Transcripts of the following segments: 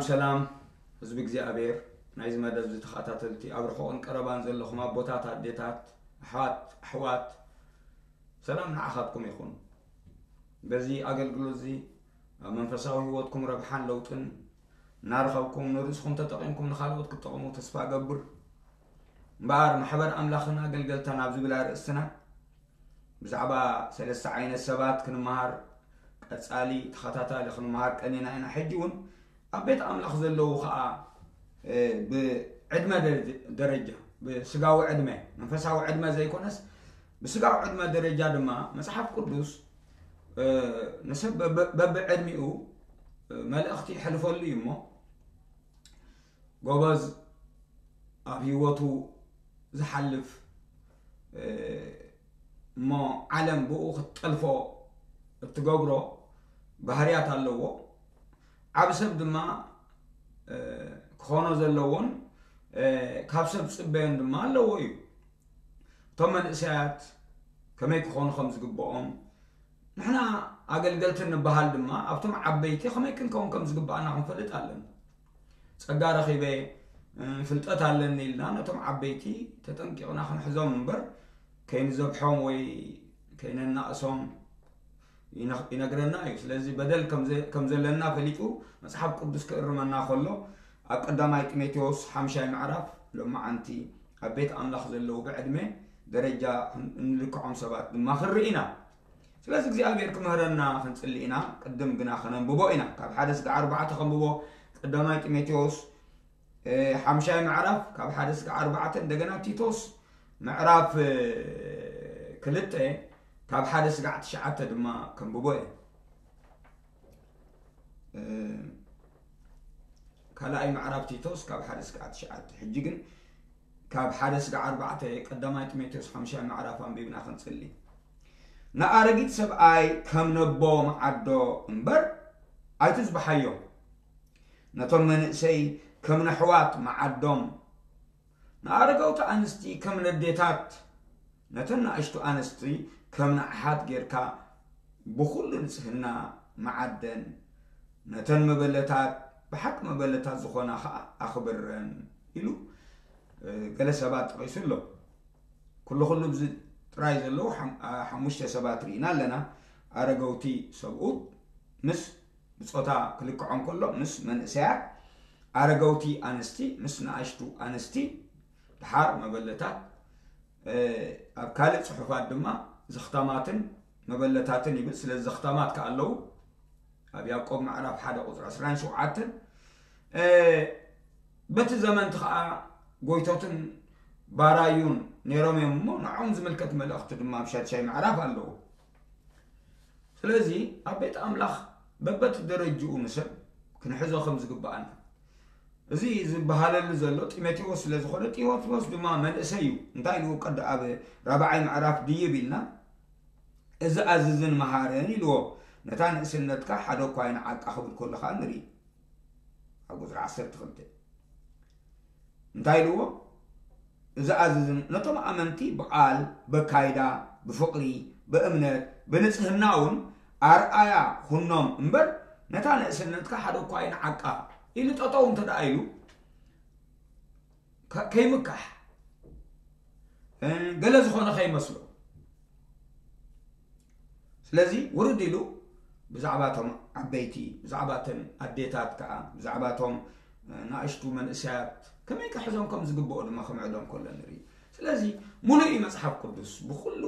ሰላም ህዝቢ እግዚኣብሔር፣ ናይዚ መደብ እዚ ተኸታተልቲ፣ ኣብ ርሑቕን ቀረባን ዘለኹም ኣቦታት፣ ኣዴታት፣ ኣሕዋት፣ ኣሕዋት፣ ሰላም ንዓኻትኩም ይኹን። በዚ ኣገልግሎት እዚ ኣብ መንፈሳዊ ህይወትኩም ረብሓን ለውጥን እናረኸብኩም፣ ንርእስኹም ተጠቒምኩም ንኻልኦት ክትጠቕሙ ተስፋ እገብር። እምበኣር ማሕበር ኣምላኽን ኣገልገልታን ኣብ ዝብል ኣርእስትና ብዛዕባ ሰለስተ ዓይነት ሰባት ክንመሃር፣ ቀጻሊ ተኸታታሊ ክንመሃር ቀኒና ኢና። ሕጂ እውን ኣብ ቤት ኣምላኽ ዘለዉ ኸኣ፣ እ፣ ብዕድመ ደረ-፣ ደረጃ፣ ብስጋዊ ዕድመ፣ መንፈሳዊ ዕድመ ዘይኮነስ፣ ብስጋዊ ዕድመ ደረጃ ድማ መጽሓፍ ቅዱስ፣ እ፣ ንሰብ በብ-፣ በብዕድሚኡ፣ እ፣ መልእኽቲ ይሕልፈሉ እዩ እሞ፣ ጎበዝ ኣብ ህይወቱ ዝሓልፍ፣ እ፣ እሞ ዓለም ብኡ ክትጠልፎ እትገብሮ ባህርያት ኣለዎ። ዓቢ ሰብ ድማ፣ እ፣ ክኾኖ ዘለዎን፣ እ፣ ካብ ሰብ ዝጽበዮን ድማ ኣለዎ እዩ። እቶም መንእሰያት ከመይ ክኾኑ ከም ዝግብኦም፣ ንሕና ኣገልገልቲ እንበሃል ድማ ኣብቶም ዓበይቲ ከመይ ክንከውን ከም ዝግብኣና ክንፈልጥ ኣለና። ጸጋ ረኺበ፣ እ፣ ፍልጠት ኣለኒ ኢልና ነቶም ዓበይቲ ተጠንቂቕና ክንሕዞም እምበር፣ ከይንዘብሖም ወይ ከይነናእሶም ይነ-፣ ይነግረና እዩ። ስለዚ በደል ከም ዘ-፣ ከም ዘለና ፈሊጡ መጽሓፍ ቅዱስ ክእርመና ከሎ፣ ኣብ ቀዳማይ ጢሞቴዎስ ሓምሻይ ምዕራፍ፣ ሎማዓንቲ ኣብ ቤት ኣምላኽ ዘለዉ ብዕድመ ደረጃ እንልክዖም ሰባት ድማ ክንርኢ ኢና። ስለዚ እግዚኣብሔር ክምህረና ክንጽሊ ኢና። ቅድም ግና ከነንብቦ ኢና። ካብ ሓደ ስጋዕ ኣርባዕተ ከንብቦ። ቀዳማይ ጢሞቴዎስ፣ እ፣ ሓምሻይ ምዕራፍ ካብ ሓደ ስጋዕ ኣርባዕተ፣ እንደገና ቲቶስ ምዕራፍ፣ እ፣ ክልተ ካብ ሓደ ስጋዕ ትሽዓተ ድማ ከንብቦ እየ። እ፣ ካልኣይ ምዕራፍ ቲቶስ ካብ ሓደ ስጋዕ ትሽዓተ። ሕጂ ግን ካብ ሓደ ስጋዕ ኣርባዕተ፣ ቀዳማይ ጢሞቴዎስ ሓምሻይ ምዕራፍ ኣንቢብና ክንጽሊ። ንኣረጊት ሰብኣይ ከም ነቦ መዓዶ እምበር ኣይትዝብሓዮ። ነቶም መንእሰይ ከም ነሕዋት መዓዶም፣ ንኣረገውቲ ኣንስቲ ከም ነዴታት፣ ነተን ንኣሽቱ ኣንስቲ ከም ንኣሓት ጌርካ ብኹሉ ንጽህና መዓደን፣ ነተን መበለታት ብሓቂ መበለታት ዝኾና ኸኣ ኣኽብረን ኢሉ፣ እ፣ ገለ ሰባት ጠቒሱ ኣሎ። ኩሉ ኩሉ ብዚ ጥራይ ዘለዉ ሓም-፣ ኣ-፣ ሓሙሽተ ሰባት ርኢና ኣለና። ኣረገውቲ ሰብኡት ምስ ብጾታ ክልክዖም ከሎ ምስ መንእሰያት፣ ኣረገውቲ ኣንስቲ ምስ ንኣሽቱ ኣንስቲ፣ ደሓር መበለታት፣ እ፣ ኣብ ካልእ ጽሑፋት ድማ ዘኽታማትን መበለታትን ይብል። ስለዚ ዘኽታማት ከኣ ኣለዉ። ኣብ ያዕቆብ ምዕራፍ ሓደ ቁጽሪ ዕስራን ሸውዓተን፣ እ፣ በቲ ዘመንቲ ኸኣ ጎይቶትን ባራዩን ነይሮም እዮም እሞ፣ ንዕኦም ዝምልከት መልእኽቲ ድማ ኣብ ሻድሻይ ምዕራፍ ኣለዉ። ስለዚ ኣብ ቤት ኣምላኽ በበቲ ደረጅኡ ንሰብ ክንሕዞ ከም ዝግብኣና፣ እዚ ዝበሃለሉ ዘሎ ጢሞቴዎስ ስለ ዝኾነ፣ ጢሞቴዎስ ድማ መንእሰይ እዩ። እንታይ ኢልዎ? ቀድ-፣ ኣብ ራብዓይ ምዕራፍ ድይብ ኢልና፣ "እዚ ኣዝዝን መሃርን" ኢልዎ። "ነታ ንእስነትካ ሓደ እኳ ኣይንዓቃ" ክብል ከሎ ኸኣ ንርኢ። ኣብ ቁጽሪ ዓሰርተ ክልተ እንታይ ኢልዎ? "እዚ ኣዝዝን ነቶም ኣመንቲ ብቓል፣ በካይዳ፣ ብፍቕሪ፣ ብእምነት፣ ብንጽህና እውን ኣርኣያ ኩኖም እምበር፣ ነታ ንእስነትካ ሓደ እኳ ኣይንዓቃ" ኢሉ ጠጠው እንተ ደኣ ኢሉ፣ ከ-፣ ከይምካሕ፣ እ፣ ገለ ዝኾነ ከይመስሎ። ስለዚ ውርድ ኢሉ ብዛዕባ እቶም ዓበይቲ፣ ብዛዕባ እተን ኣዴታት ከኣ፣ ብዛዕባ እቶም፣ እ፣ ንኣሽቱ መንእሰያት ከመይ ክሕዞም ከም ዝግብኦ ድማ ክምዕዶም ከሎ ንርኢ። ስለዚ ምሉእ እዩ መጽሓፍ ቅዱስ። ብኹሉ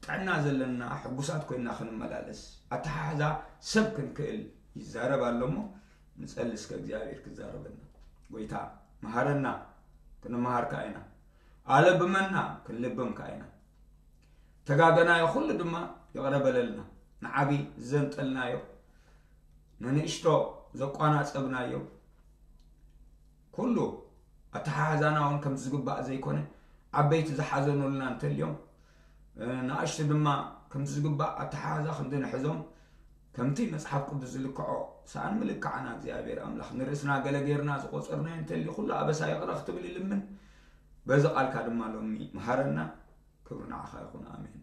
ጥዕና ዘለና፣ ሕጉሳት ኮይንና ክንመላለስ፣ ኣተሓሕዛ ሰብ ክንክእል ይዛረብ ኣሎ እሞ፣ ንጸሊ እስከ እግዚኣብሔር ክዛረበና። ጎይታ መሃረና፣ ክንመሃር ከኣ ኢና። ኣለብመና፣ ክንልብም ከኣ ኢና። ተጋገናዮ ኩሉ ድማ ይቕረ በለልና። ንዓቢ ዝዘንጠልናዮ፣ ንንእሽቶ ዘቋናጸብናዮ፣ ኩሉ ኣተሓሕዛና እውን ከምቲ ዝግባእ ዘይኮነ፣ ዓበይቲ ዝሓዘኑልና እንተልዮም፣ እ፣ ንኣሽቱ ድማ ከምቲ ዝግባእ ኣተሓሕዛ ክንዲ ንሕዞም፣ ከምቲ መጽሓፍ ቅዱስ ዝልክዖ ሰኣን ምልክዓና እግዚኣብሔር ኣምላኽ ንርእስና ገለ ጌርና ዝቖጸርናዮ እንተልዩ፣ ኩሉ ኣበሳ ይቕረ ክትብል ይልምን። በዚ ቃልካ ድማ ሎሚ መሃረና። ክብሪ ንዓኻ ይኹን። ኣሜን።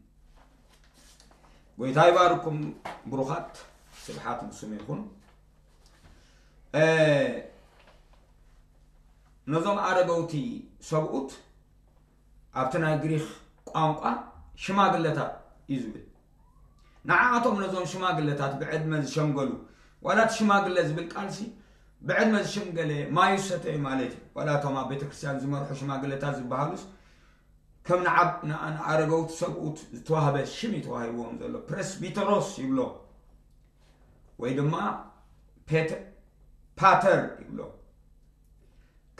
ጎይታ ይባርኩም ብሩኻት፣ ስብሓት ንስሙ ይኹን። እ፣ ነዞም ኣረገውቲ ሰብኡት ኣብቲ ናይ ግሪኽ ቋንቋ ሽማግለታት እዩ ዝብል። ንዓኣቶም ነዞም ሽማግለታት ብዕድመ ዝሸምገሉ፣ ዋላ እቲ ሽማግለ ዝብል ቃልሲ ብዕድመ ዝሸምገለ ማዩ ሰተዩ ማለት እዩ። ዋላ እቶም ኣብ ቤተክርስትያን ዝመርሑ ሽማግለታት ዝበሃሉስ ከም ንዓብ-፣ ንኣ-፣ ንኣረገውቲ ሰብኡት ዝተዋህበ ሽም እዩ ተዋሂብዎም ዘሎ። ፕሬስቢተሮስ ይብሎ ወይ ድማ ፔተ-፣ ፓተር ይብሎ።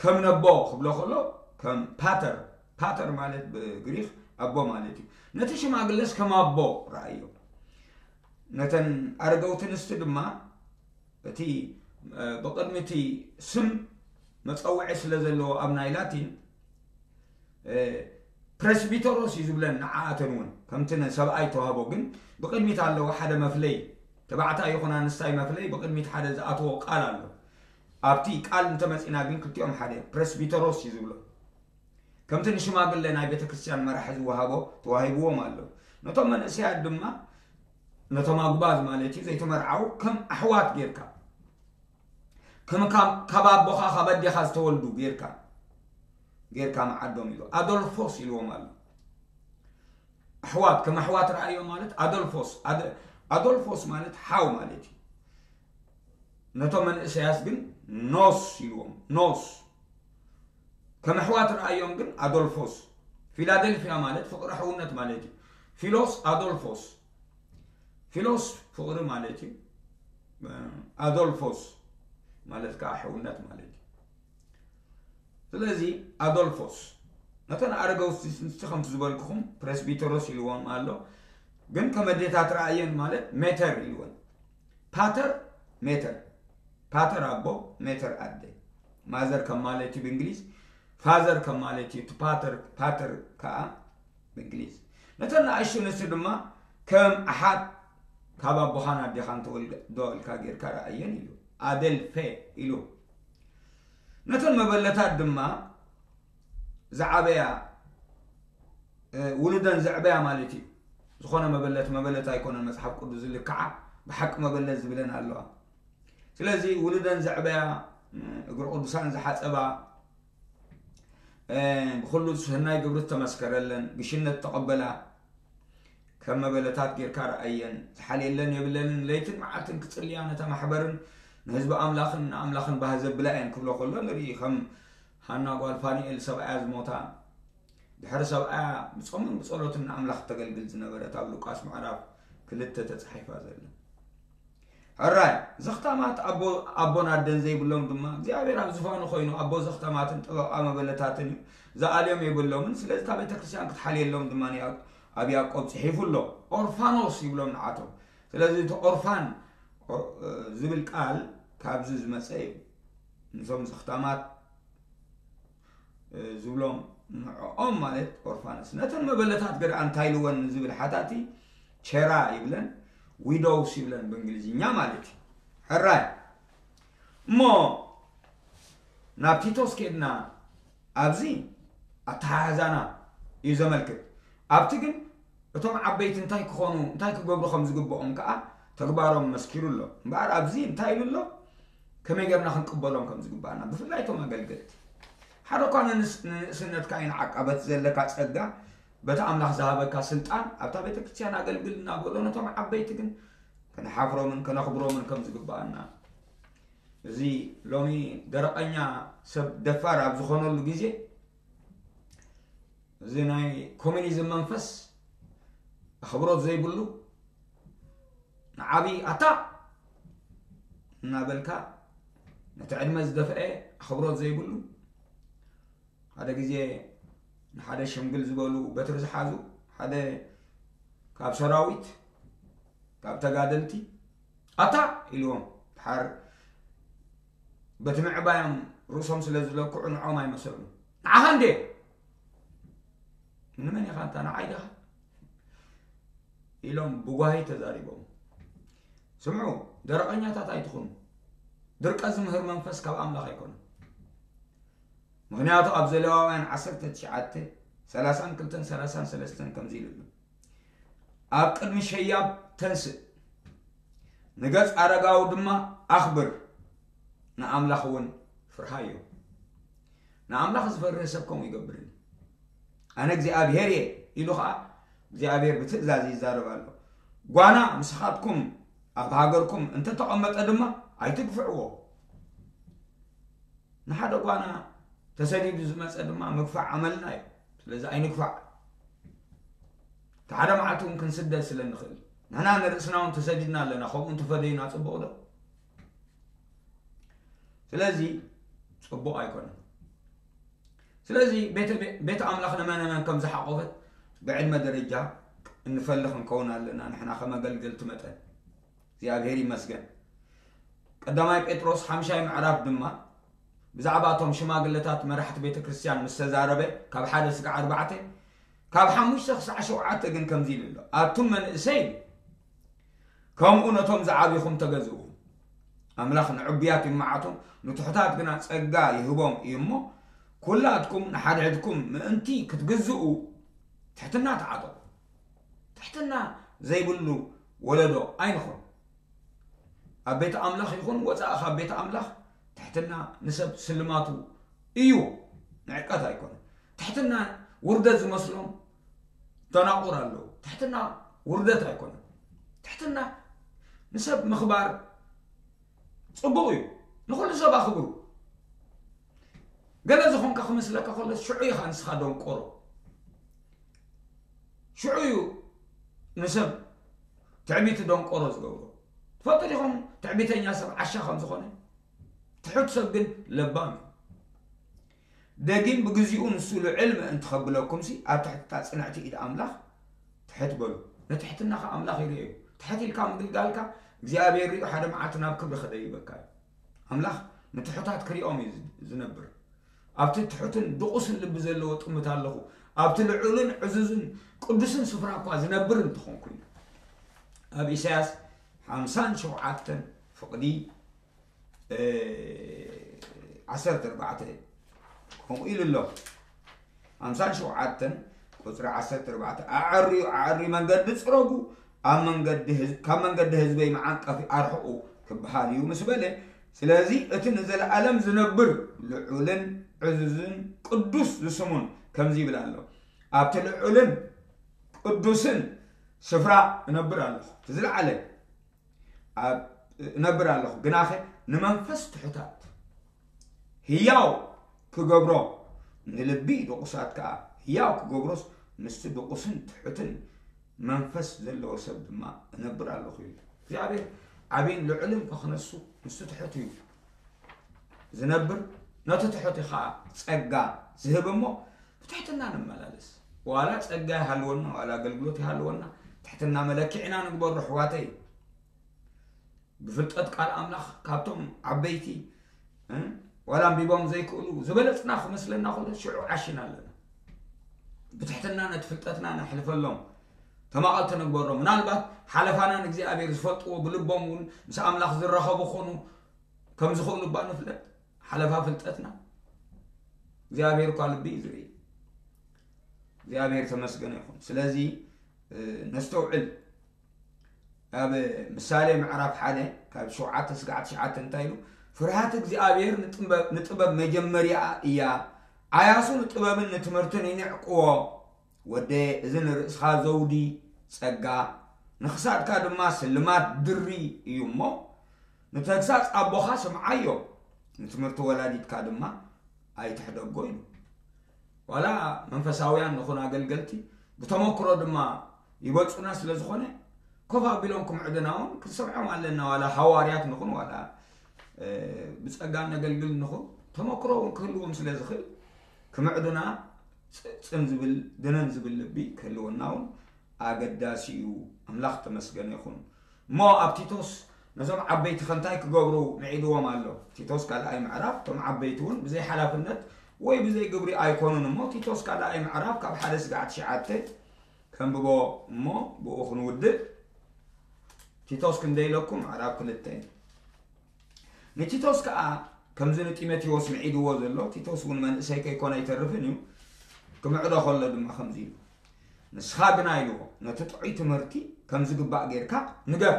ከም ነቦ ክብሎ ከሎ ከም ፓተር፣ ፓተር ማለት ብግሪኽ ኣቦ ማለት እዩ። ነቲ ሽማግለስ ከም ኣቦ ረኣዮ። ነተን ኣረገውቲ ኣንስቲ ድማ እቲ፣ እ፣ ብቕድሚ እቲ ስም መጸውዒ ስለ ዘለዎ ኣብ ናይ ላቲን፣ እ፣ ፕሬስቢተሮስ እዩ ዝብለን ንዓኣተን እውን። ከምቲ ንሰብኣይ ተዋህቦ ግን ብቕድሚት ኣለዎ ሓደ መፍለይ። ተባዕታይ ይኹን ኣንስታይ መፍለይ ብቕድሚት ሓደ ዝኣትዎ ቃል ኣሎ። ኣብቲ ቃል እንተመጺና ግን ክልቲኦም ሓደ ፕሬስቢተሮስ እዩ ዝብሎ። ከምቲ ንሽማግለ ናይ ቤተክርስትያን መራሒ ዝወሃቦ ተዋሂብዎም ኣሎ። ነቶም መንእሰያት ድማ፣ ነቶም ኣጉባዝ ማለት እዩ፣ ዘይተመርዓዉ ከም ኣሕዋት ጌርካ፣ ከም ካብ፣ ካብ ኣቦኻ ካብ ኣዴኻ ዝተወልዱ ጌርካ፣ ጌርካ መዓዶም ኢሉ። ኣዶልፎስ ኢልዎም ኣሎ። ኣሕዋት፣ ከም ኣሕዋት ረኣዮ ማለት ኣዶልፎስ፣ ኣደ-፣ ኣዶልፎስ ማለት ሓው ማለት እዩ። ነቶም መንእሰያስ ግን ኖስ ኢልዎም፣ ኖስ። ከም ኣሕዋት ረኣዮም ግን ኣዶልፎስ። ፊላደልፊያ ማለት ፍቕሪ ሕውነት ማለት እዩ። ፊሎስ ኣዶልፎስ። ፊሎስ ፍቕሪ ማለት እዩ። ኣዶልፎስ ማለት ከዓ ሕውነት ማለት እዩ። ስለዚ ኣዶልፎስ ነተን ኣረገውቲ ኣንስቲ ከምቲ ዝበልኩኹም ፕሬስቢተሮስ ኢልዎም ኣሎ። ግን ከም ኣዴታት ረኣየን ማለት ሜተር ኢልወን። ፓተር ሜተር፣ ፓተር ኣቦ፣ ሜተር ኣደ። ማዘር ከም ማለት እዩ ብእንግሊዝ፣ ፋዘር ከም ማለት እዩ እቲ ፓተር፣ ፓተር ከዓ ብእንግሊዝ። ነተን ንኣሽቱ ኣንስቲ ድማ ከም ኣሓት ካብ ኣቦኻን ኣዴኻን ተወልደ ዶ ኢልካ ጌርካ ረኣየን ኢሉ። ኣደልፌ ኢሉ። ነተን መበለታት ድማ ዝዓበያ፣ እ፣ ውሉደን ዘዕበያ ማለት እዩ። ዝኾነ መበለት መበለት ኣይኮነን፣ መጽሓፍ ቅዱስ ዝልክዓ ብሓቂ መበለት ዝብለን ኣለዋ። ስለዚ ውሉደን ዘዕበያ፣ እ፣ እግሪ ቅዱሳን ዝሓጸባ፣ እ፣ ብኹሉ ስህናይ ግብሪ ዝተመስከረለን፣ ግሽነት ተቐበላ፣ ከም መበለታት ጌርካ ረኣየን፣ ዝሓልየለን የብለንን። ለይትን መዓልትን ክጽልያ ነታ ማሕበርን ንህዝቢ ኣምላኽን ንኣምላኽን ባህ ዘብላ እየን ክብሎ ከሎ ንርኢ። ከም ሃና ጓል ፋኒኤል ሰብኣያ ዝሞታ፣ ድሕሪ ሰብኣያ ብጾምን ብጸሎትን ንኣምላኽ ተገልግል ዝነበረት ኣብ ሉቃስ ምዕራፍ ክልተ ተጻሒፋ ዘላ። ሕራይ፣ ዘኽታማት ኣቦ-፣ ኣቦን ኣደን ዘይብሎም ድማ፣ እግዚኣብሔር ኣብ ዝፋኑ ኮይኑ ኣቦ ዘኽታማትን ጠበቓ መበለታትን እዩ። ዝኣልዮም የብሎምን። ስለዚ እታ ቤተ ክርስቲያን ክትሓልየሎም ድማ ንያ-፣ ኣብ ያዕቆብ ጽሒፉ ኣሎ። ኦርፋኖስ ይብሎም ንዓቶም። ስለዚ እቲ ኦርፋን፣ ኦ-፣ ዝብል ቃል ካብዚ ዝመጸ እዩ። ንሶም ዘኽታማት እ፣ ዝብሎም ንዕኦም ማለት ኦርፋንስ። ነተን መበለታት ገድኣ እንታይ ኢልወን ንዝብል ሓታቲ ቸራ ይብለን፣ ዊዶውስ ይብለን ብእንግሊዝኛ ማለት እዩ። ሕራይ። እሞ ናብ ቲቶስ ኬድና ኣብዚ ኣተሓሕዛና እዩ ዘመልክት። ኣብቲ ግን እቶም ዓበይቲ እንታይ ክኾኑ፣ እንታይ ክገብሩ ከም ዝግብኦም ከኣ ተግባሮም መስኪሩ ኣሎ። እምበኣር ኣብዚ እንታይ ኢሉ ኣሎ? ከመይ ጌርና ክንቅበሎም ከም ዝግባኣና፣ ብፍላይ እቶም ኣገልገልቲ። ሓደ እኳ ንንስ-፣ ንንእስነትካ ይንዓቃ፣ በቲ ዘለካ ጸጋ፣ በቲ ኣምላኽ ዝሃበካ ስልጣን፣ ኣብታ ቤተ ክርስቲያን ኣገልግል እናበሎ፣ ነቶም ዓበይቲ ግን ከነሓፍሮምን ከነኽብሮምን ከም ዝግባኣና። እዚ ሎሚ ደረቐኛ ሰብ ደፋር ኣብ ዝኾነሉ ግዜ፣ እዚ ናይ ኮሚኒዝም መንፈስ ኣኽብሮት ዘይብሉ፣ ንዓቢ ኣታ እናበልካ ነቲ ዕድመ ዝደፍአ ኣኽብሮት ዘይብሉ፣ ሓደ ግዜ ንሓደ ሽምግል ዝበሉ በትሪ ዝሓዙ ሓደ ካብ ሰራዊት፣ ካብ ተጋደልቲ ኣታ ኢልዎም። ድሓር በቲ ምዕባዮም ርእሶም ስለ ዝለክዑ ንዖም ኣይመሰሉን። ንዓኻ እንዴ? ንመን ኢኻ ኣንታ? ንዓይ ዲኻ? ኢሎም ብጓሂ ተዛሪቦም። ስምዑ፣ ደረቐኛታት ኣይትኹኑ። ድርቀት ዝምህር መንፈስ ካብ ኣምላኽ ኣይኮነን። ምኽንያቱ ኣብ ዘሌዋውያን ዓሰርተ ትሽዓተ፣ ሰላሳን ክልተን ሰላሳን ሰለስተን ከምዚ ኢሉ ኣሎ። ኣብ ቅድሚ ሸያብ ተንስእ፣ ንገጽ ኣረጋዊ ድማ ኣኽብር፣ ንኣምላኽ እውን ፍርሃዮ። ንኣምላኽ ዝፈርህ ሰብ ከምኡ ይገብርን እዩ። ኣነ እግዚኣብሔር እየ ኢሉ ኸዓ እግዚኣብሔር ብትእዛዝ ይዛረብ ኣሎ። ጓና ምስኻትኩም ኣብ ሃገርኩም እንተተቐመጠ ድማ ኣይትግፍዕዎ። ንሓደ ጓና ተሰዲዱ ዝመፀ ድማ ምግፋዕ ኣመልና እዩ። ስለዚ ኣይንግፋዕ። ሓደ መዓልቲ እውን ክንስደድ ስለ ንኽእል ንሕና ንርእስና እውን ተሰዲድና ኣለና። ከምኡ እንተፈደዩና ፅቡቕ ዶ? ስለዚ ፅቡቕ ኣይኮነን። ስለዚ ቤተ ኣምላኽ ንመነመን ከም ዝሓቆፈት ብዕድመ ደረጃ እንፈልኽ እንከውን ኣለና። ንሕና ከም ኣገልገልቲ መጠን እግዚኣብሔር ይመስገን። ቀዳማይ ጴጥሮስ ሓምሻይ ምዕራፍ ድማ ብዛዕባ እቶም ሽማግለታት መራሕቲ ቤተ ክርስቲያን ምስ ተዛረበ ካብ ሓደ ስጋዕ ኣርባዕተ ካብ ሓሙሽተ ክሳዕ ሸውዓተ ግን ከምዚ ኢሉ ኣሎ። ኣቱም መንእሰይ ከምኡ ነቶም ዝዓቢኹም ተገዝኡ። ኣምላኽ ንዕቡያት ይመዓቶም፣ ንትሑታት ግና ጸጋ ይህቦም እዩ እሞ፣ ኩላትኩም ንሓድሕድኩም ምእንቲ ክትግዝኡ ትሕትና ተዓጠቑ። ትሕትና ዘይብሉ ወለዶ ኣይንኹን። ኣብ ቤት ኣምላኽ ይኹን ወጻኢ ካብ ቤት ኣምላኽ ትሕትና ንሰብ ስልማቱ እዩ፣ ንዕቀት ኣይኮነን። ትሕትና ውርደት ዝመስሎም ደናቑር ኣለዉ። ትሕትና ውርደት ኣይኮነን። ትሕትና ንሰብ ምኽባር ጽቡቕ እዩ። ንኹሉ ሰብ ኣኽብሩ። ገለ ዝኾንካ ክመስለካ ከሎ ሽዑ ኢኻ ንስኻ ደንቆሮ። ሽዑ እዩ ንሰብ ትዕቢት ደንቆሮ ዝገብሮ። ትፈልጡ ዲኹም ትዕቢተኛ ሰብ ዓሻ ከም ዝኾነ? ትሑት ሰብ ግን ለባም እዩ። ደጊም ብግዚኡ ንሱ ልዕል ምእንቲ ከብለኩምሲ ኣብ ትሕቲ እታ ጽንዕቲ ኢድ ኣምላኽ ትሕት በሉ። ንትሕትናኻ ኣምላኽ ይርእዮ እዩ። ትሕት ኢልካ ምግልጋልካ እግዚኣብሔር ሪኡ ሓደ መዓልቲ ናብ ክብሪ ክደይበካ እዩ። ኣምላኽ ንትሑታት ክሪኦም እዩ ዝነብር። ኣብቲ ትሑትን ድቑስን ልቢ ዘለዎ ጥምት ኣለኹ፣ ኣብቲ ልዑልን ዕዙዝን ቅዱስን ስፍራ እኳ ዝነብር እንተኾንኩ ኢሉ። ኣብ ኢሳያስ ሓምሳን ሸውዓተን ፍቕዲ ዓሰርተ ኣርባዕተ ከምኡ ኢሉ ኣሎ። ሓምሳን ሸውዓተን ቁፅሪ ዓሰርተ ኣርባዕተ ኣዐርዩ ኣዐርዩ መንገዲ ፅረጉ፣ ኣብ መንገዲ ህዝ- ካብ መንገዲ ህዝበይ መዓንቀፊ ኣርሕቑ ክበሃል እዩ ምስ በለ፣ ስለዚ እቲ ንዘለኣለም ዝነብር ልዑልን ዕዙዝን ቅዱስ ዝስሙን ከምዚ ይብል ኣሎ፣ ኣብቲ ልዑልን ቅዱስን ስፍራ እነብር ኣለኹ። እቲ ዝለዓለ ኣብ እነብር ኣለኹ፣ ግናኸ ንመንፈስ ትሑታት ህያው ክገብሮ፣ ንልቢ ድቑሳት ከኣ ህያው ክገብሮስ ምስቲ ድቑስን ትሑትን መንፈስ ዘለዎ ሰብ ድማ እነብር ኣለኹ ይብል። እግዚኣብሔር ዓብይን ልዑልን ከኽነሱ ምስቲ ትሑት እዩ ዝነብር። ነቲ ትሑት እዩ ከዓ ጸጋ ዝህብ እሞ ብትሕትና ንመላለስ። ዋላ ጸጋ ይሃልወና ዋላ ኣገልግሎት ይሃልወና ትሕትና መለክዕና ንግበሩ ኣሕዋተይ። ብፍልጠት ቃል ኣምላኽ ካብቶም ዓበይቲ ዋላ ኣንቢቦም ዘይክእሉ ዝበለፅና ክመስለና ከሎ ሽዑ ዓሽና ኣለና። ብትሕትና ነቲ ፍልጠትና ነሕልፈሎም፣ ተማቐልቲ ንግበሮም። ምናልባት ሓለፋና ንእግዚኣብሔር ዝፈልጥዎ ብልቦም እውን ምስ ኣምላኽ ዝራኸቡ ክኾኑ ከም ዝኽእሉ እባ ንፍለጥ። ሓለፋ ፍልጠትና እግዚኣብሔር እኳ ልቢ እዩ ዝርኢ። እግዚኣብሔር ተመስገነ ይኹን። ስለዚ ነስተውዕል። ኣብ ምሳሌ ምዕራፍ ሓደ ካብ ሸውዓተ ስጋዕ ትሽዓተ እንታይ ኢሉ? ፍርሃት እግዚኣብሔር ንጥበብ መጀመሪያ እያ። ዓያሱ ንጥበብን ንትምህርትን ይንዕቅዎ። ወደ እዚ ንርእስኻ ዘውዲ ጸጋ ንኽሳድካ ድማ ስልማት ድሪ እዩ እሞ ንተግሳጽ ኣቦኻ ስምዓዮ፣ ንትምህርቲ ወላዲትካ ድማ ኣይትሕደጎ ኢሉ። ዋላ መንፈሳውያን ንኹን ኣገልገልቲ ብተመክሮ ድማ ይበልጹና ስለ ዝኾነ ኮፍ ኣቢሎም ክምዕዱና እውን ክንሰምዖም ኣለና። ዋላ ሃዋርያት ንኹን ዋላ ብጸጋ ነገልግል ንኹን ተመክሮ እውን ክህልዎም ስለ ዝኽእል ክምዕዱና ጽን ዝብል ድነን ዝብል ልቢ ክህልወና እውን ኣገዳሲ እዩ። ኣምላኽ ተመስገነ ይኹን። እሞ ኣብ ቲቶስ ነዞም ዓበይቲ ከንታይ ክገብሩ ምዒድዎም ኣሎ። ቲቶስ ካልኣይ ምዕራፍ እቶም ዓበይቲ እውን ብዘይ ሓላፍነት ወይ ብዘይ ግብሪ ኣይኮኑን። እሞ ቲቶስ ካልኣይ ምዕራፍ ካብ ሓደ ስጋዕ ትሽዓተ ከንብቦ እሞ ብኡ ክንውድእ። ቲቶስ ክንደይ ኢለኩም? ምዕራፍ ክልተ እዩ። ንቲቶስ ከኣ ከምዚ ንጢሞቴዎስ ምዒድዎ ዘሎ፣ ቲቶስ እውን መንእሰይ ከይኮነ ኣይተርፍን እዩ። ክምዕዶ ከሎ ድማ ከምዚ ኢሉ፣ ንስኻ ግና ኢልዎ ነቲ ጥዑይ ትምህርቲ ከም ዝግባእ ጌርካ ንገር።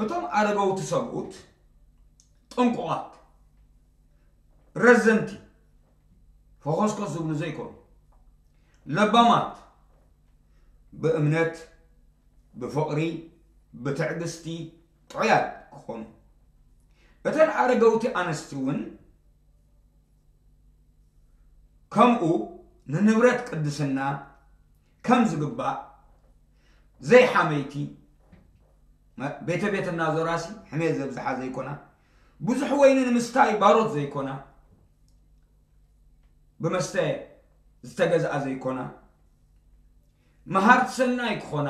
እቶም ኣረገውቲ ሰብኡት ጥንቁቓት፣ ረዘንቲ፣ ፈኾስኮስ ዝብሉ ዘይኮኑ፣ ለባማት፣ ብእምነት፣ ብፍቕሪ፣ ብትዕግስቲ ጥዑያት ክኾኑ፣ እተን ኣረገውቲ ኣንስቲ እውን ከምኡ ንንብረት ቅድስና ከም ዝግባእ ዘይሓመይቲ፣ መ-፣ ቤተ ቤት እናዞራሲ ሕሜት ዘብዝሓ ዘይኮና፣ ብዙሕ ወይኒ ንምስታይ ባሮት ዘይኮና፣ ብመስተ ዝተገዝኣ ዘይኮና፣ መሃርቲ ሰናይ ክኾና፣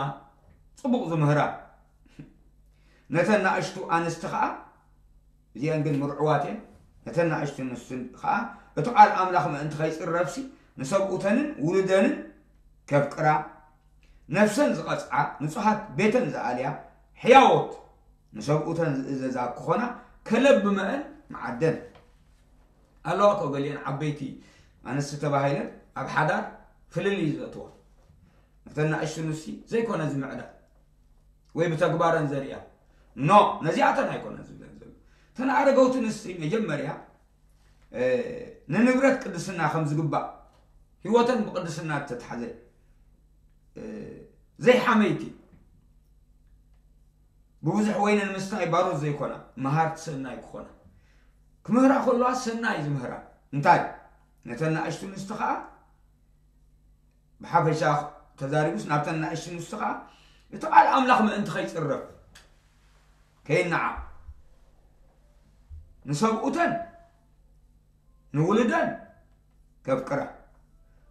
ጽቡቕ ዝምህራ፣ ነተን ናእሽቱ ኣንስቲ ኸኣ፣ እዚአን ግን ምርዕዋት እየን፣ ነተን ናእሽቱ ኣንስቲ ኸኣ እቲ ቃል ኣምላኽ ምእንቲ ኸይጽረፍሲ፣ ንሰብኡተንን ውሉደንን ከፍቅራ፣ ነፍሰን ዝቐጽዓ፣ ንጹሃት ቤተን ዝኣልያ፣ ሕያዎት ንሰብኡተን ዝእዘዛ ክኾና፣ ከለብመአን መዓደን። ኣለዋ እኮ ገሊአን ዓበይቲ ኣንስቲ ተባሂለን ኣብ ሓዳር ፍልልይ ዘእትዋ። ነተን ናእሽቱ ኣንስቲ ዘይኮነ ዝምዕዳ ወይ ብተግባረን ዘርእያ። ኖ፣ ነዚኣተን ኣይኮነን ዝብለን ዘሎ። እተን ኣረገውቲ ኣንስቲ መጀመርያ፣ እ፣ ንንብረት ቅድስና ከም ዝግባእ፣ ህይወተን ብቅድስና እተትሓዘ፣ እ፣ ዘይሓመይቲ፣ ብብዙሕ ወይኒ ንምስታይ ባሮት ዘይኮና፣ መሃርቲ ሰናይ ክኾና። ክምህራ ከለዋ ሰናይ ዝምህራ። እንታይ? ነተን ናእሽቱ ኣንስቲ ኸኣ፣ ብሓፈሻ ተዛሪቡስ፣ ናብተን ናእሽቱ ኣንስቲ ኸኣ፣ እቲ ቃል ኣምላኽ ምእንቲ ኸይጽረፍ፣ ከይነዓ፣ ንሰብኡተን፣ ንውሉደን ከፍቅራ፣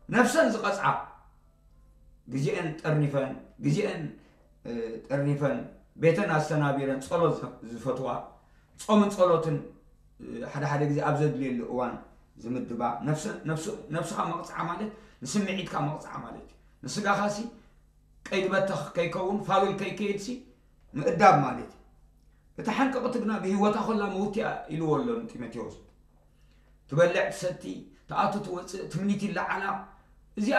ነፍሰን ዝቐጽዓ፣ ግዜአን ጠርኒፈን፣ ግዜአን፣ እ፣ ጠርኒፈን፣ ቤተን ኣስተናቢረን፣ ጸሎት ዝ-፣ ዝፈትዋ፣ ጾምን ጸሎትን፣ እ፣ ሓደ ሓደ ግዜ ኣብ ዘድልየሉ እዋን ዝምድባ፣ ነፍሰ-፣ ነፍሱ-፣ ነፍስኻ መቕጽዓ ማለት፣ ንስምዒትካ መቕጽዓ ማለት እዩ። ንስጋኻሲ ቀይዲ በተኽ ከይከውን፣ ፋሉል ከይከይድሲ ምእዳብ ማለት እዩ። እታ ሓንቀቕቲ ግና ብህይወታ ኸላ መውቲ እያ ኢልዎ ኣሎ ንጢሞቴዎስ። ትበልዕ፣ ትሰቲ፣ ትኣቱ፣ ትወጽእ፣ ትምኒት ይለዓላ። እዚኣ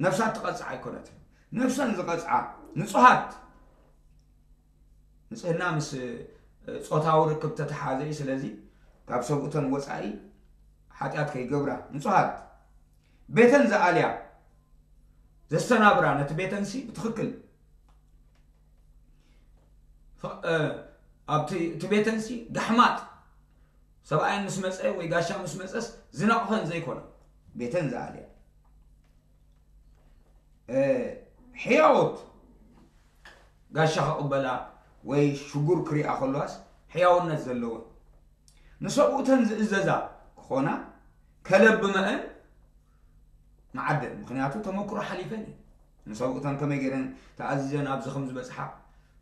ነፍሳ ትቐጽዓ ኣይኮነትን። ነፍሰን ዝቐጽዓ ንጹሃት። ንጽህና ምስ ጾታዊ ርክብ ተተሓዘ እዩ። ስለዚ ካብ ሰብኡተን ወጻኢ ሓጢኣት ከይገብራ፣ ንጹሃት። ቤተን ዝኣልያ፣ ዘስተናብራ፣ ነቲ ቤተንሲ ብትኽክል ፍ-፣ እ፣ ኣብቲ፣ እቲ ቤተንሲ ጋሕማጥ ሰብኣየን ምስ መጸ ወይ ጋሻ ምስ መጸስ ዝነቕፈን ዘይኮነ፣ ቤተን ዝኣልያ። እ፣ ሕያዎት ጋሻ ክቕበላ ወይ ሽጉር ክሪኣ ከለዋስ ሕያውነት ዘለወን፣ ንሰብኡተን ዝእዘዛ ክኾና፣ ከለብመአን መዓደን። ምኽንያቱ ተመክሮ ሓሊፈን እየን። ንሰብኡተን ከመይ ገይረን ተኣዚዘን ኣብዚ ከም ዝበጽሓ፣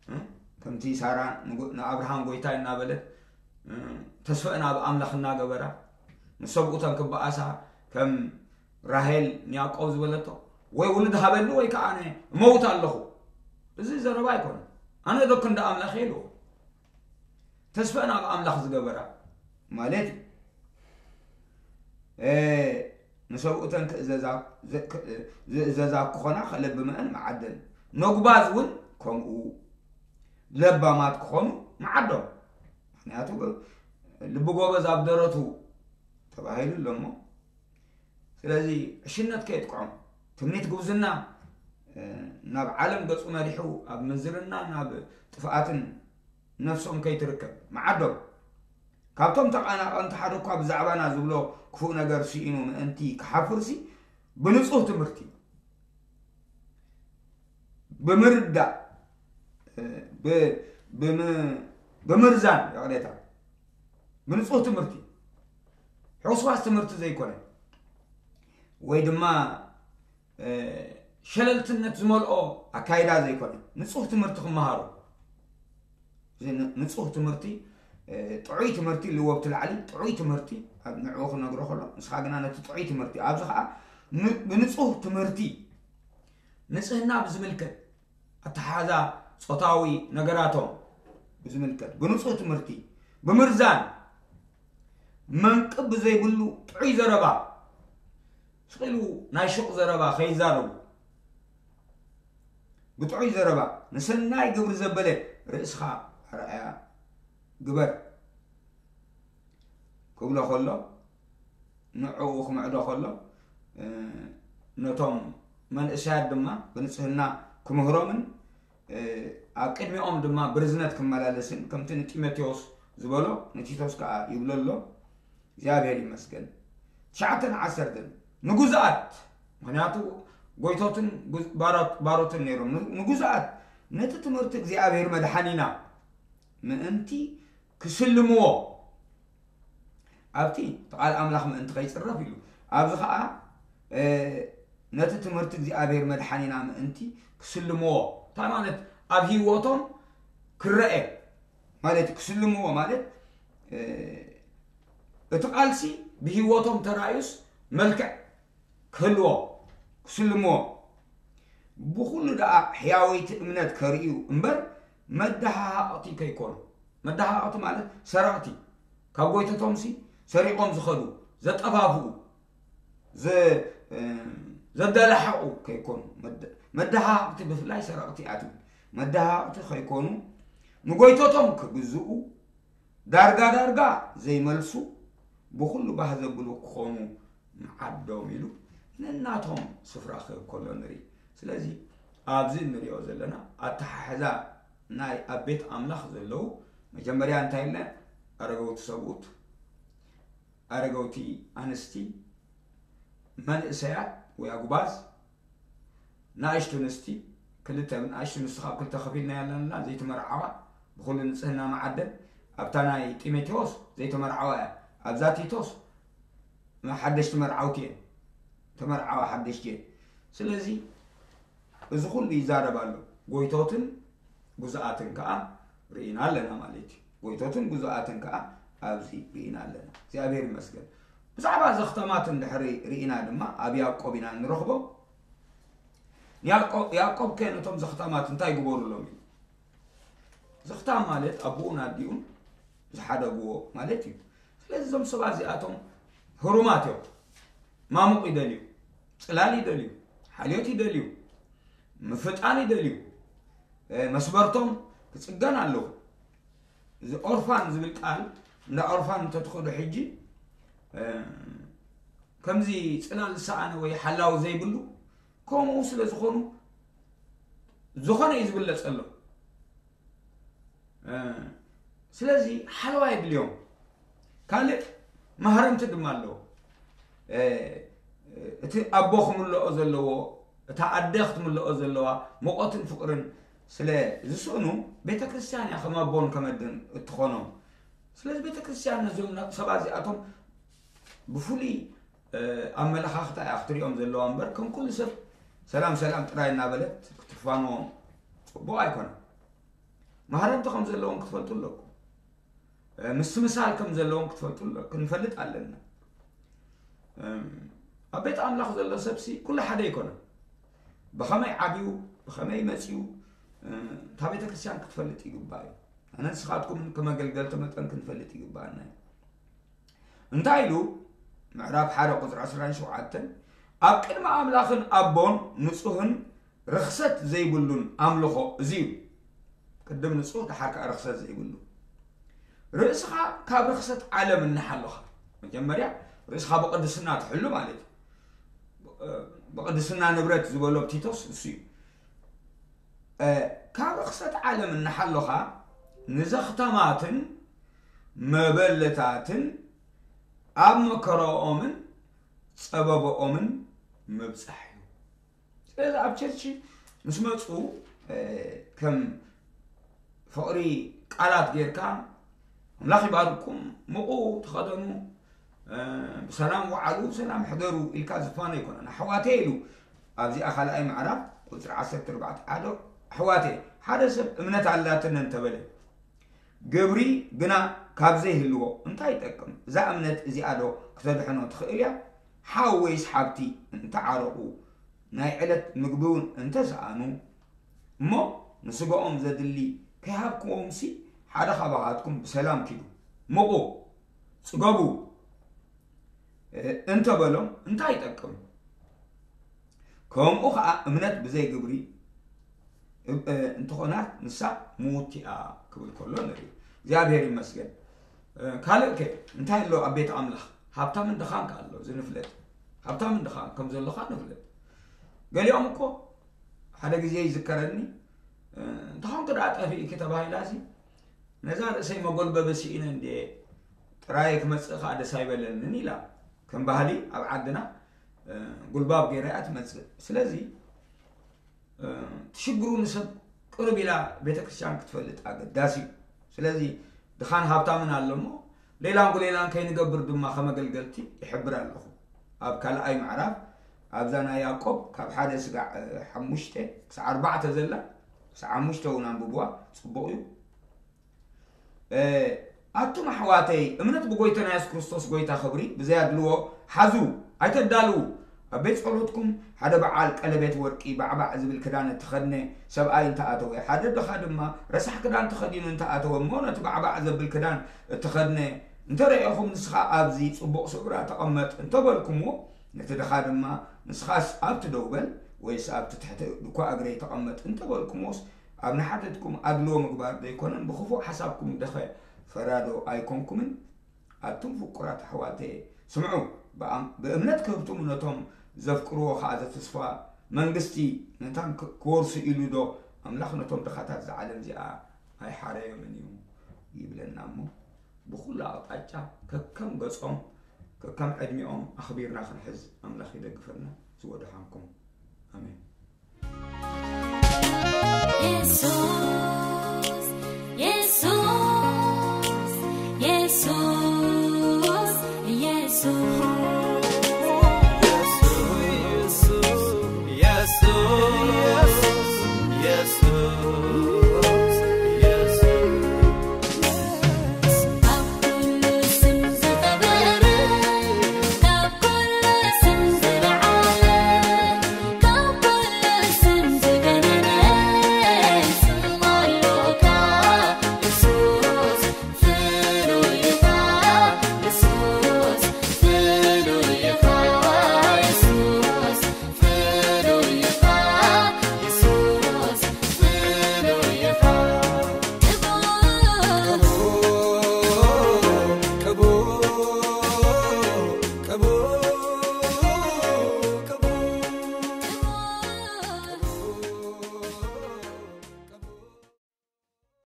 እ? ከምቲ ሳራ ንጎ-፣ ንኣብርሃም ጎይታይ እናበለት፣ እ፣ ተስፈአን ኣብ ኣምላኽ እናገበራ፣ ንሰብኡተን ክበኣሳ፣ ከም ራሄል ንያዕቆብ ዝበለቶ፣ "ወይ ውሉድ ሃበኒ ወይ ከኣ ኣነ እመውት ኣለኹ." እዚ ዘረባ ኣይኮነን። "ኣነ ዶ ክንዲ ኣምላኽ እየ?" ኢልዎ። ተስፈአን ኣብ ኣምላኽ ዝገበራ ማለት እዩ። እ፣ ንሰብኡተን ክእዘዛ፣ ዝ-፣ ክ-፣ ዝእዘዛ ክኾና ከለብመአን መዓደን። ነጉባዝ እውን ከምኡ ለባማት ክኾኑ መዓዶም። ምኽንያቱ ልቢ ጎበዝ ኣብ ደረቱ ተባሂሉ ኣሎ እሞ፣ ስለዚ ዕሽነት ከየጥቅዖም፣ ትምኒት ጉብዝና፣ እ፣ ናብ ዓለም ገጹ መሪሑ ኣብ ምንዝርና ናብ ጥፍኣትን ነፍሶም ከይትርከብ መዓዶም። ካብቶም ተቓናቐንቲ ሓደ እኳ ብዛዕባና ዝብሎ ክፉእ ነገር ስኢኑ ምእንቲ ክሓፍርሲ፣ ብንጹህ ትምህርቲ፣ ብምርዳእ፣ እ፣ ብ-፣ ብም-፣ ብምርዛን፣ ይቕሬታ፣ ብንጹህ ትምህርቲ፣ ሕውስዋስ ትምህርቲ ዘይኮነ፣ ወይ ድማ፣ እ፣ ሸለልትነት ዝመልኦ ኣካይዳ ዘይኮነ፣ ንጹህ ትምህርቲ ክመሃሩ። እዚ ን-፣ ንጹህ ትምህርቲ፣ እ፣ ጥዑይ ትምህርቲ፣ ልወብቲ ላዕሊ፣ ጥዑይ ትምህርቲ፣ ኣብ ንዕኡ ክነግሮ ከሎ፣ ንስኻ ግና ነቲ ጥዑይ ትምህርቲ፣ ኣብዚ ኸኣ ን-፣ ብንጹህ ትምህርቲ፣ ንጽህና ብዝምልከት፣ ኣተሓሕዛ ጾታዊ ነገራቶም ብዝምልከት፣ ብንጹህ ትምህርቲ፣ ብምርዛን፣ መንቅብ ብዘይብሉ ጥዑይ ዘረባ፣ ስቕ ኢሉ ናይ ሹቕ ዘረባ ከይዛረቡ፣ ብጥዑይ ዘረባ፣ ንሰናይ ግብሪ ዘበለ ርእስኻ ኣርኣያ ግበር ክብሎ ከሎ፣ ንዕኡ ክምዕዶ ከሎ፣ እ፣ ነቶም መንእሰያት ድማ ብንጽህና ክምህሮምን፣ እ፣ ኣብ ቅድሚኦም ድማ ብርዝነት ክመላለስን፣ ከምቲ ንጢሞቴዎስ ዝበሎ ንቲቶስ ከኣ ይብሎ ኣሎ። እግዚኣብሔር ይመስገን። ትሽዓተን ዓሰርተን ንጉዛኣት፣ ምኽንያቱ ጎይቶትን ጉዝ-፣ ባሮት-፣ ባሮትን ነይሮም። ን-፣ ንጉዛኣት ነቲ ትምህርቲ እግዚኣብሔር መድሓኒና ምእንቲ ክስልምዎ፣ ኣብቲ እቲ ቃል ኣምላኽ ምእንቲ ከይጽረፍ ኢሉ፣ ኣብዚ ኸኣ፣ እ፣ ነቲ ትምህርቲ እግዚኣብሔር መድሓኒና ምእንቲ ክስልምዎ፣ እንታይ ማለት? ኣብ ህይወቶም ክረአ ማለት እዩ። ክስልምዎ ማለት፣ እ፣ እቲ ቃልሲ ብህይወቶም ተራእዩስ መልክዕ ክህልዎ፣ ክስልምዎ። ብኹሉ ደኣ ሕያወይቲ እምነት ከርእዩ እምበር፣ መደሃሃቕቲ ከይኮኑ። መደሃሃቕቲ ማለት ሰረቕቲ፣ ካብ ጎይተቶምሲ ሰሪቖም ዝኸዱ፣ ዘጠፋፍኡ፣ ዘ-፣ እ፣ ዘደላሕቑ ከይኮኑ። መደ-፣ መደሃሃቕቲ ብፍላይ ሰረቕቲ እያ ትብል። መደሃሃቕቲ ከይኮኑ፣ ንጎይተቶም ክግዝኡ፣ ዳርጋ ዳርጋ ዘይመልሱ፣ ብኹሉ ባህ ዘብሉ ክኾኑ ምዓዶም ኢሉ ነናቶም ስፍራ ክህብ ከሎ ንርኢ። ስለዚ ኣብዚ እንሪኦ ዘለና ኣተሓሕዛ ናይ ኣብ ቤት ኣምላኽ ዘለዉ፣ መጀመርያ እንታይ ኢልና? ኣረገውቲ ሰብኡት፣ ኣረገውቲ ኣንስቲ፣ መንእሰያት ወይ ኣጉባዝ፣ ንኣሽቱ ኣንስቲ፣ ክልተ፣ ንኣሽቱ ኣንስቲ ካብ ክልተ ከፊልናያ ኣለና፣ ዘይተመርዓዋ፣ ብኹሉ ንጽህና መዓደን። ኣብታ ናይ ጢሞቴዎስ ዘይተመርዓዋ እያ። ኣብዛ ቲቶስ ሓደሽቲ መርዓውቲ እየን። ተመርዓዋ ሓደሽቲ እየን። ስለዚ እዚ ኩሉ ይዛረብ ኣሎ። ጎይቶትን ጉዙኣትን ከኣ ርኢና ኣለና ማለት እዩ። ጎይቶትን ጉዙኣትን ከኣ ኣብዚ ርኢና ኣለና። እግዚኣብሔር ይመስገን። ብዛዕባ ዘኽታማት እንድሕሪ ርኢና ድማ ኣብ ያዕቆብ ኢና እንረኽቦ። ያዕቆብ፣ ያዕቆብ ከ ነቶም ዘኽታማት እንታይ ግበሩሎም እዩ? ዘኽታም ማለት ኣቦኡን ኣዲኡን ዝሓደግዎ ማለት እዩ። ስለዚ እዞም ሰባት እዚኣቶም ህሩማት እዮም። ማሙቕ ይደልዩ፣ ጽላል ይደልዩ፣ ሓልዮት ይደልዩ፣ ምፍጣን ይደልዩ። እ፣ መስበርቶም ክጽገን ኣለዎ። እዚ ኦርፋን ዝብል ቃል፣ እንዳ ኦርፋን እንተትኸዱ ሕጂ፣ እ፣ ከምዚ ጽላል ዝሰኣነ ወይ ሓላዊ ዘይብሉ፣ ከምኡ ስለ ዝኾኑ፣ ዝኾነ እዩ ዝብለጸሎም። እ፣ ስለዚ ሓለዋ የድልዮም። ካልእ ማህረምቲ ድማ ኣለዎ። እ፣ እቲ ኣቦ ክምልኦ ዘለዎ፣ እታ ኣደ ክትምልኦ ዘለዋ ሙቐትን ፍቕርን ስለ ዝስእኑ፣ ቤተ ክርስቲያን እያ ከም ኣቦን ከም ኣደን እትኾኖም። ስለዚ ቤተ ክርስቲያን ነዞም ሰባት እዚኣቶም ብፍሉይ፣ እ፣ ኣመለኻኽታ እያ ክትሪኦም ዘለዋ እምበር፣ ከም ኩሉ ሰብ ሰላም ሰላም ጥራይ እናበለት ክትፋንዎም ጽቡቕ ኣይኮነን። ማህረምቲ ከም ዘለዎም ክትፈልጡ ኣለኩም። እ፣ ምስምሳል ከም ዘለዎም ክትፈልጡ ኣለ-፣ ክንፈልጥ ኣለና። እም፣ ኣብ ቤት ኣምላኽ ዘሎ ሰብሲ ኩሉ ሓደ ኣይኮነን። ብኸመይ ዓብዩ፣ ብኸመይ መፅዩ፣ እ፣ እታ ቤተ ክርስቲያን ክትፈልጥ ይግባእ እዩ። ኣነ ንስኻትኩም ከም ኣገልገልቲ መጠን ክንፈልጥ ይግባኣና እዩ። እንታይ ኢሉ? ምዕራፍ ሓደ ቁፅሪ ዕስራን ሸውዓተን፣ ኣብ ቅድሚ ኣምላኽን ኣቦን ንጹህን ርኽሰት ዘይብሉን ኣምልኾ እዚ እዩ። ቅድም ንጹህ፣ ደሓር ከኣ ርኽሰት ዘይብሉ። ርእስኻ ካብ ርኽሰት ዓለም እናሓለኻ፣ መጀመርያ ርእስኻ ብቕድስና ትሕሉ ማለት እዩ። ብቕድስና ንብረት ዝበሎ ቲቶስ እሱ እዩ። እ፣ ካብ ርኽሰት ዓለም እናሓለኻ ንዘኽታማትን መበለታትን ኣብ መከራኦምን ጸበባኦምን ምብጻሕ እዩ። ስለዚ ኣብ ቸርች ምስ መጹ፣ እ፣ ከም ፍቕሪ ቃላት ጌርካ፣ "ኣምላኽ ይባርኩም፣ ምቑ፣ ተኸደኑ፣ እ፣ ብሰላም ወዓሉ፣ ብሰላም ሕደሩ" ኢልካ ዝፋነ ኣይኮነን። "ኣሕዋተይ" ኢሉ ኣብዚኣ ካልኣይ ምዕራፍ ቁጽሪ ዓሰርተ ኣርባዕተ፣ ሓደ፣ "ኣሕዋተይ፣ ሓደ ሰብ እምነት ኣላትኒ እንተበለ፣ ግብሪ ግና ካብ ዘይህልዎ እንታይ ይጠቅም? እዛ እምነት እዚኣ ዶ ክተድሕኖ ትኽእል እያ? ሓው ወይስ ሓብቲ እንተዓረቑ፣ ናይ ዕለት ምግቢ እውን እንተሰኣኑ፣ እሞ ንስጋኦም ዘድሊ ከይሃብክዎምሲ፣ ሓደ ካባኻትኩም ብሰላም ኪዱ፣ ምቑ፣ ጽገቡ፣ እ፣ እንተበሎም እንታይ ይጠቅም? ከምኡ ኸኣ እምነት ብዘይ ግብሪ፣ እ፣ እ፣ እንተኾናት ንሳ ምውቲ እያ ክብል ከሎ ንርኢ። እግዚኣብሔር ይመስገን። እ፣ ካልእ ከ እንታይ ኣሎ ኣብ ቤት ኣምላኽ? ሃብታምን ድኻን ከ ኣሎ፣ እዚ ንፍለጥ። ሃብታምን ድኻን ከም ዘሎ ከኣ ንፍለጥ። ገሊኦም እኮ ሓደ ግዜ ይዝከረኒ፣ "እ፣ እንተኾንኪ ደኣ ጠፊእኪ?" ተባሂላሲ፣ "ነዛ ርእሰይ መጎልበቢ ስኢነ እንድየ፣ ጥራይ ክመጽእ ከኣ ደስ ኣይበለንን" ኢላ። ከም ባህሊ ኣብ ዓድና፣ እ፣ ጉልባብ ገይራ እያ ትመጽእ። ስለዚ፣ እ፣ ትሽግሩ ንሰብ ቅርብ ኢላ ቤተክርስትያን ክትፈልጥ ኣገዳሲ እዩ። ስለዚ ድኻን ሃብታምን ኣሎ እሞ፣ ሌላን ጉሌላን ከይንገብር ድማ ከም ኣገልገልቲ ይሕብር ኣለኹ። ኣብ ካልኣይ ምዕራፍ፣ ኣብዛ ናይ ያዕቆብ ካብ ሓደ ስጋዕ፣ እ፣ ሓሙሽተ ክሳዕ ኣርባዕተ ዘላ፣ ክሳዕ ሓሙሽተ እውን ኣንብብዋ፣ ጽቡቕ እዩ። እ፣ ኣቱም ኣሕዋተይ፣ እምነት ብጎይታና የሱስ ክርስቶስ ጎይታ ክብሪ ብዘይ ኣድልዎ ሓዙ፣ ኣይተዳልዉ። ኣብ ቤት ጸሎትኩም ሓደ በዓል ቀለቤት ወርቂ ባዕባዕ ዝብል ክዳን እተኸድነ ሰብኣይ እንተኣተወ፣ ሓደ ድኻ ድማ ረሳሕ ክዳን ተኸዲኑ እንተኣተወ እሞ፣ ነቲ ባዕባዕ ዘብል ክዳን እተኸድነ እንተረኤኹም፣ ንስኻ ኣብዚ ጽቡቕ ስፍራ ተቐመጥ እንተበልኩምዎ፣ ነቲ ድኻ ድማ ንስኻስ ኣብቲ ደው በል ወይስ ኣብቲ ትሕቲ ድኳ እግረይ ተቐመጥ እንተበልኩምዎስ፣ ኣብ ንሓተትኩም ኣድልዎ ምግባር ዘይኮነን ብኽፉእ ሓሳብኩም ደኸ ፈራዶ ኣይኮንኩምን? ኣቱም ፍቁራት ኣሕዋተየ፣ ስምዑ፣ ብኣም-፣ ብእምነት ክህብትሙ ነቶም ዘፍቅርዎ ኸኣ ዘተስፋ መንግስቲ ነታን ክ-፣ ክወርሱ ኢሉ ዶ ኣምላኽ ነቶም ድኻታት እዛ ዓለም እዚኣ ኣይሓረዮምን እዩ ይብለና እሞ፣ ብኹሉ ኣቕጣጫ ከከም ገጾም፣ ከከም ዕድሚኦም ኣኽቢርና ክንሕዝ ኣምላኽ ይደግፈና። ዝወደሓንኩም። ኣሜን።